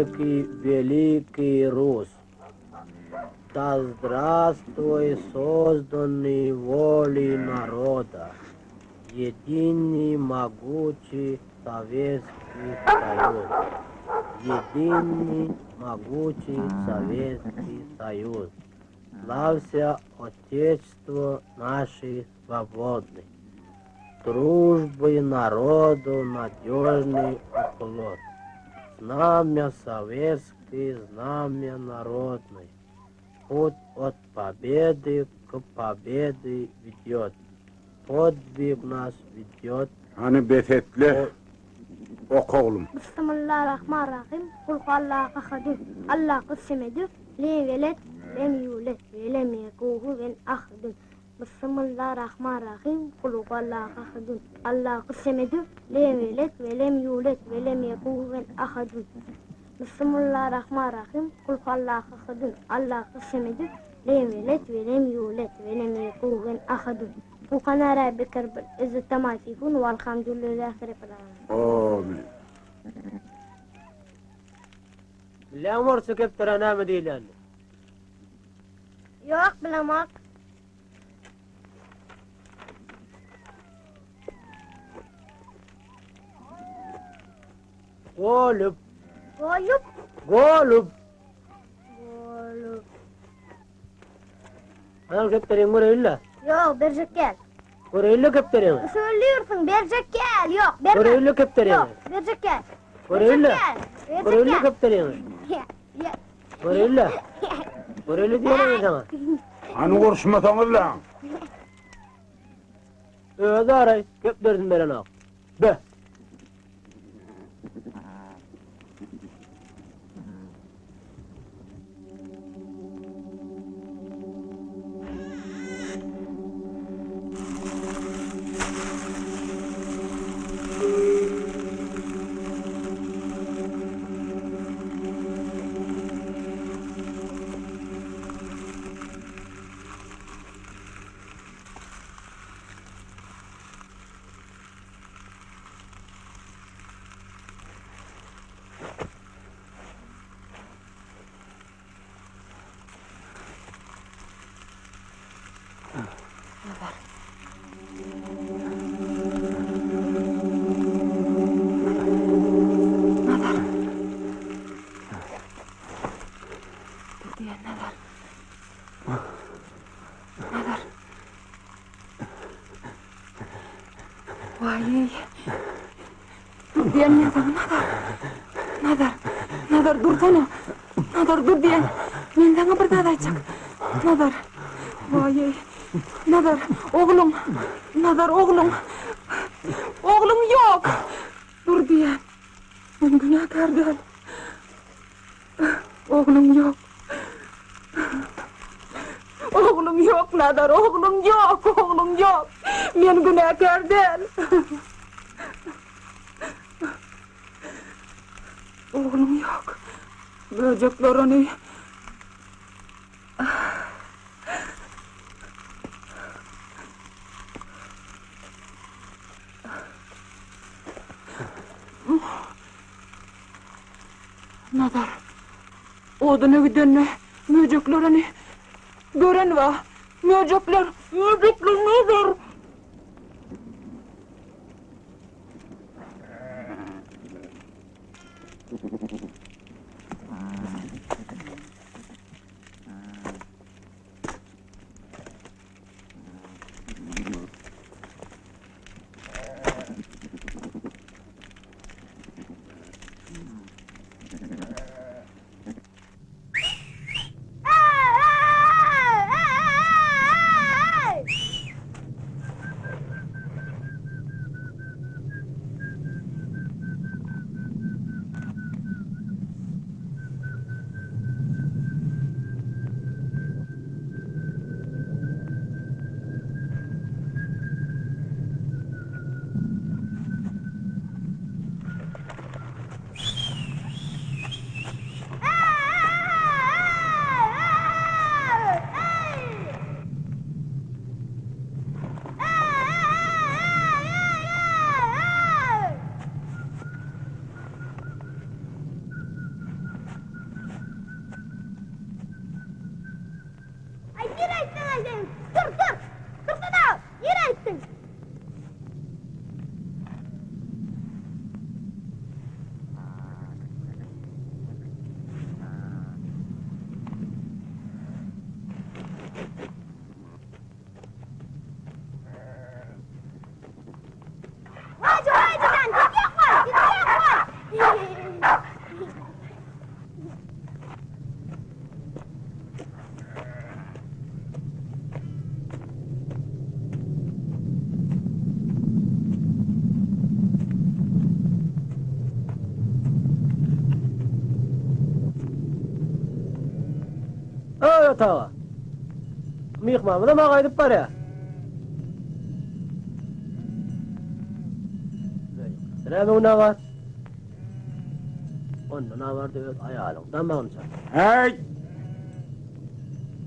Далекий Великий Рус, да здравствуй созданный волей народа, единый могучий Советский Союз, единый могучий Советский Союз. Славься, Отечество наше свободный, Дружбы народу надежный оплот. Знамя советское, знамя народное, Путь от победы к победе ведет. Подвиг нас ведет. Hany bes etle, oka oglum. Bismillah-Rahman-Rahym, Kul huallahu ahadun, Allahus semedü, lem ýeled, lem ýuled, we lem ýekuhu kufuwen ahadun. Bismillah-Rahman-Rahym, Kul huallahu ahadun, Allahus semedü, lem ýeled, we lem ýuled, we lem ýekuhu kufuwen ahadun. Bismillah-Rahman-Rahym, Kul huallahu ahadun, Allahus semedü, lem ýeled, we lem ýuled, we lem ýekuhu kufuwen ahadun. Subhana rabbike rabbil izzati amma ýasifun, walhamdulillahi rabbil alamin. Amin. Bilýäňmi orsça kepderä näme diýilýänini? Ýok, bilemok. Golub. Golub? Golub. Golub. Anam kepderiňi göreýin-le. Ýok, berjek däl. Göreýin-le kepderiňi. Söylüyorsun, berjek däl. Ýok, berme. Göreýin-le kepderiňi. Ýok, berjek däl. Göreýin-le. Göreýin-le kepderiňi. Göreýin-le. Göreýin-le diýýän men saňa. Hany uruşmasaňyzlaň. Özi araý, kepderisini berenok. Be. Nazar. Nazar. Dur diýen Nazar. Nazar. Waý. Dur diýen men saňa Nazar. Nazar. Nazar dursana. Nazar dur diýen. Men saňa bir zat aýtjak. Nazar. Waý. Nazar, ogluň. Nazar, ogluň. Ogluň ýok. Dur diýen. Men günäkär däl. Ogluň ýok. Ogluň ýok, Nazar, ogluň ýok, ogluň ýok. Men günäkär däl. Ogluň ýok. Möjekler ony Nazar, oduna gidende möjekler ony gören wa. Möjekler, möjekler, Nazar! otaga. Myhmanymyzam-a gaýdyp barýar. Näme günä bar? Ondan habarda öz aýalyň damagyny çal. Häý!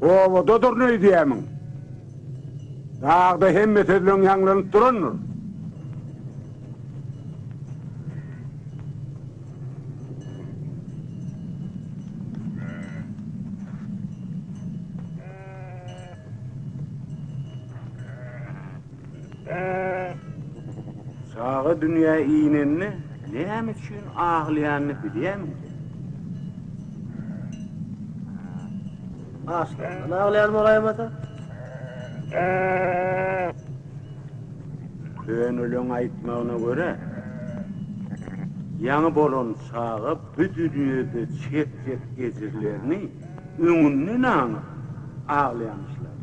Obadadyryn öýdýämiň? Dagda hemme sözleň ýaňlanyp durandyr. Çaga dünýä inende näme üçin aglaýanyny bilýämiň sen? Açlykdan aglaýan bolaýmasa? Köneleň aýtmagyna görä, ýaňy bolan çaga bu dünýede çekjek ejirlerini öňünden aňyp aglaýamyşlar.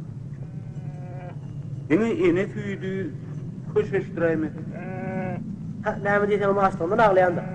Diňe ene süýdi köşeşdiräýmese. Hä, näme diýseňem açlygyndan aglaýandyr.